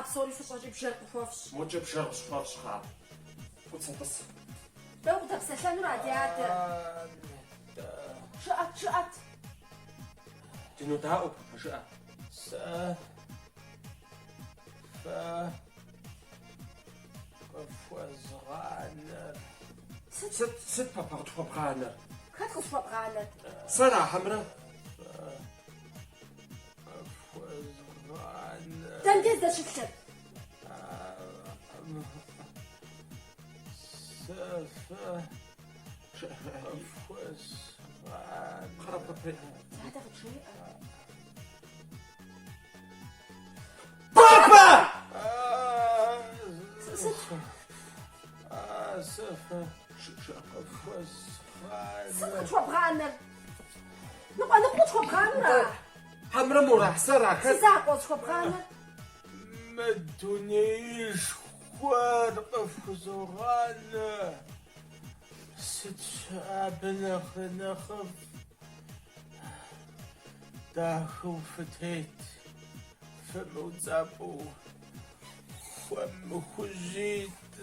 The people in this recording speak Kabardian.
Кхъа, псори фыщӏэкӏи бжэр къыхуэфщӏ. Мокӏэ бжэр къысхуэфщӏ, кхъа. Кӏуцэ тӏыс. Дэ укъыдэпсэлъэнура, ди адэ? Жыӏэт, жыӏэт. Дынодаӏуэ, папэ, жыӏэ. Сэ фэ къыфхуэзгъанэр. Сыт, сыт, папэ, къытхуэбгъанэр? Хэт къысхуэбгъанэр? Сэра хьэмрэ? Къыфхуэзгъанэр. Дэнэ здэщылъыр? Сэ фэ къыфхуэзгъанэр. Кхъа, папэ. Ди адэ къыджеӏэ. Папэ! Сыт? Сэ фэ Жыӏэ. къыфхуэзгъанэр. Сыт къытхуэбгъанэр? Ныкъуэ-ныкъуэ къытхуэбгъанэра? Хьэмрэ мора, сэра, Си хэт? закъуэ къысхуэбгъанэр? Мы дунеишхуэр къыфхузогъанэ. Сыт щыӏэ абы нэхърэ нэхъыфӏ? Дахэу фытет, фымыуцӏэпӏу, хуэмыхужьитӏ.